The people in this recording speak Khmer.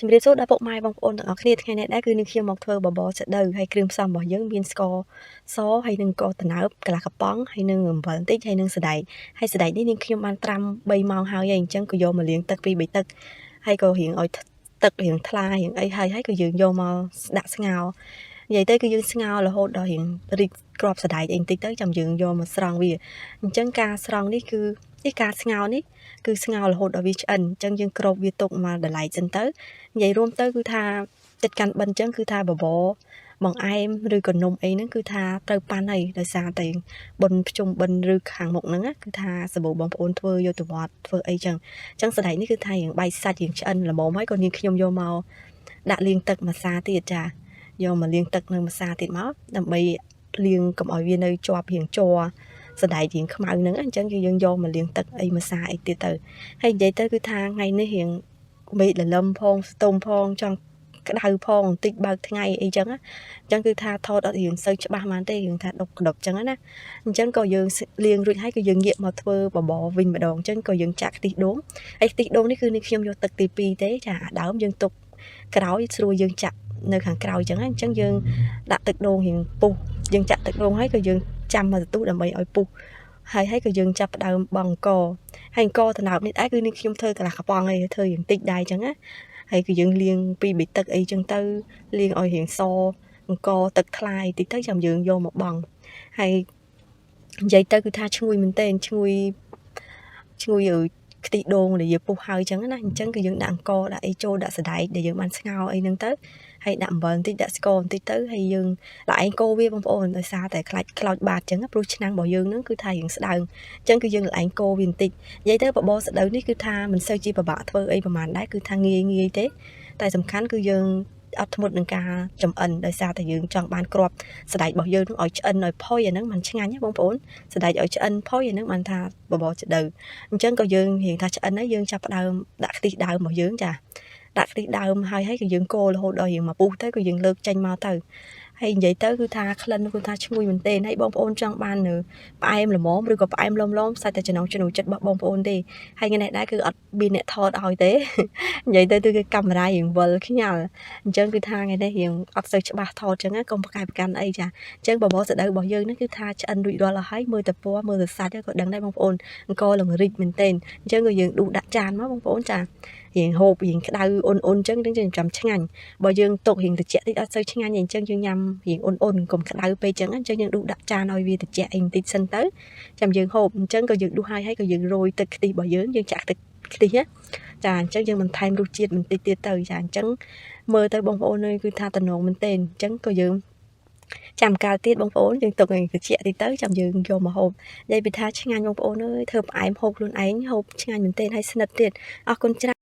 ជំរាបសួរដល់ពុកម៉ែបងប្អូនទាំងអស់គ្នាថ្ងៃនេះដែរគឺនឹងខ្ញុំមកធ្វើបបរសាដូវហើយគ្រឿងផ្សំរបស់យើងមានស្ករសហើយនឹងកតំណើបកន្លះកំប៉ុងហើយនឹងអំបិលបន្តិចហើយនឹងសណ្ដែកហើយសណ្ដែកនេះនាងខ្ញុំបានត្រាំ3ម៉ោងហើយហើយអញ្ចឹងក៏យកមកលាងទឹកពី3ទឹកហើយក៏រៀងឲ្យទឹករៀងថ្លារៀងអីហើយហើយក៏យើងយកមកដាក់ស្ងោរនិយាយទៅគឺយើងស្ងោររហូតដល់រៀងរីកគ្រាប់សណ្ដែកអីបន្តិចទៅចាំយើងយកមកស្រង់វាអញ្ចឹងការស្រង់នេះគឺនេះការស្ងោរនេះគឺស្ងោររហូតដល់វាឆ្អិនអញ្ចឹងយើងគ្របវាទុកមកដឡែកសិនទៅនិយាយរួមទៅគឺថាចិត្តកាន់បិណ្ឌអញ្ចឹងគឺថាបបរបង្អែមឬក៏នំអីហ្នឹងគឺថាត្រូវប៉ាន់ហើយដោយសារតែបុណ្យភ្ជុំបិណ្ឌឬខាងមុខហ្នឹងណាគឺថាសម្បូរបងប្អូនធ្វើយកទៅវត្តធ្វើអីចឹងអញ្ចឹងសណ្ដែកនេះគឺថារៀងបែកសាច់រៀងឆ្អិនល្មមហើយក៏នាងខ្ញុំយកមកដាក់លាងទឹកម្សាទៀតចាយកមកលាងទឹកនៅម្សាទៀតមកដើម្បីលាងកុំឲ្យវានៅជាប់រៀងជ័រសណ្ដែករៀងខ្មៅហ្នឹងអញ្ចឹងគឺយើងយកមកលាងទឹកអីម្សាអីទៀតទៅហើយនិយាយទៅគឺថាថ្ងៃនេះរៀងមេឃលលឹមផងស្ទុំផងចង់ក្តៅផងបន្តិចបើកថ្ងៃអីចឹងណាអញ្ចឹងគឺថាថតអត់រៀងសូវច្បាស់ហ្មងទេរៀងថាដុបក្ដុបចឹងណាអញ្ចឹងក៏យើងលាងរួចហើយក៏យើងងាកមកធ្វើបបរវិញម្ដងអញ្ចឹងក៏យើងចាក់ខ្ទិះដូងហើយខ្ទិះដូងនេះគឺនេះខ្ញុំយកទឹកទី2ទេចាអាដើមយើងទុកក្រោយស្រួលយើងចាក់នៅខាងក្រោយចឹងណាអញ្ចឹងយើងដាក់ទឹកដូងរៀងពុះយើងចាក់ទឹកដូងហើយក៏យើងចាំមកទទូដើម្បីឲ្យពុះហើយហើយក៏យើងចាប់ផ្ដើមបង់អង្គហើយអង្គតំណើបនេះដែរគឺនេះខ្ញុំធ្វើកន្លះកំប៉ុងឯងធ្វើរៀងតិចដែរចឹងណាហើយគឺយើងលាងពីបិទឹកអីចឹងទៅលាងឲ្យរៀងសអង្គទឹកថ្លាយតិចទៅចាំយើងយកមកបង់ហើយនិយាយទៅគឺថាឈ្ងុយមែនទែនឈ្ងុយឈ្ងុយឲ្យខ្ទិះដូងដែលយើងពុះហើយចឹងណាអញ្ចឹងគឺយើងដាក់អង្គដាក់អីចូលដាក់សណ្ដែកដែលយើងបានស្ងោរអីហ្នឹងទៅហើយដាក់អំបិលបន្តិចដាក់ស្ករបន្តិចទៅហើយយើងល្អែងកូរវាបងប្អូនដោយសារតែខ្លាចខ្លោចបាតចឹងព្រោះឆ្នាំងរបស់យើងហ្នឹងគឺថារៀងស្ដើងអញ្ចឹងគឺយើងល្អែងកូរវាបន្តិចនិយាយទៅបបរស្ដៅនេះគឺថាមិនសូវជាពិបាកធ្វើអីប្រហែលដែរគឺថាងាយងាយទេតែសំខាន់គឺយើងអត់ធ្មត់នឹងការចំអិនដោយសារតែយើងចង់បានគ្រាប់សណ្ដែករបស់យើងនឹងឲ្យឆ្អិនឲ្យផុយអាហ្នឹងมันឆ្ងាញ់ណាបងប្អូនសណ្ដែកឲ្យឆ្អិនផុយអាហ្នឹងបានថាបបរស្ដៅអញ្ចឹងក៏យើងរៀងថាឆ្អិនហើយយើងចាប់ផ្ដើមដាក់ខ្ទិះដើមរបស់យើងចាដាក់ខ្ទិះដើមហើយហើយក៏យើងកូររហូតដល់រៀងមកពុះទៅក៏យើងលើកចេញមកទៅហើយនិយាយទៅគឺថាក្លិនគឺថាឈ្ងុយមែនទែនហើយបងប្អូនចង់បាននៅផ្អែមល្មមឬក៏ផ្អែមឡមៗសាច់តែចំណងចំណូលចិត្តរបស់បងប្អូនទេហើយថ្ងៃនេះដែរគឺអត់មានអ្នកថតឲ្យទេនិយាយទៅគឺកាមេរ៉ារៀងវិលខ្ញាល់អញ្ចឹងគឺថាថ្ងៃនេះរៀងអត់សូវច្បាស់ថតអញ្ចឹងណាកុំប្រកែកប្រកាន់អីចាអញ្ចឹងបបរសដៅរបស់យើងនេះគឺថាឆ្អិនរួចរាល់អស់ហើយមើលតែពណ៌មើលតែសាច់ក៏ដឹងដែរបងប្អូនអង្គលងរិចមែនទែនអញ្ចឹងក៏យើងដួសដាក់ចានមកបងប្អូនចារៀងហូបរៀងក្តៅអ៊ុនអ៊ុនអញ្ចឹងចាំឆ្ងាញ់បើយើងទុករៀងត្រជាក់តិចអត់សូវឆ្ងាញ់ទេអញ្ចឹងយើងញ៉ាំរៀងអ៊ុនអ៊ុនកុំក្តៅពេកអញ្ចឹងអញ្ចឹងយើងដួសដាក់ចានឲ្យវាត្រជាក់អីបន្តិចសិនទៅចាំយើងហូបអញ្ចឹងក៏យើងដួសហើយហើយក៏យើងរោយទឹកខ្ទិះរបស់យើងយើងចាក់ទឹកខ្ទិះណាចាអញ្ចឹងយើងបន្ថែមរសជាតិបន្តិចទៀតទៅចាអញ្ចឹងមើលទៅបងប្អូនអើយគឺថាតំណងមែនទែនអញ្ចឹងក៏យើងចាំកាលទៀតបងប្អូនយើងទុកឲ្យត្រជាក់តិចទៅចាំយើងយកមកហូបនិយាយពីថាឆ្ងាញ់បងប្អូនអើយធ្វើផ្អែមហូបខ្លួនឯងហូបឆ្ងាញ់មែនទែនហើយស្និទ្ធទៀតអរគុណច្រើន។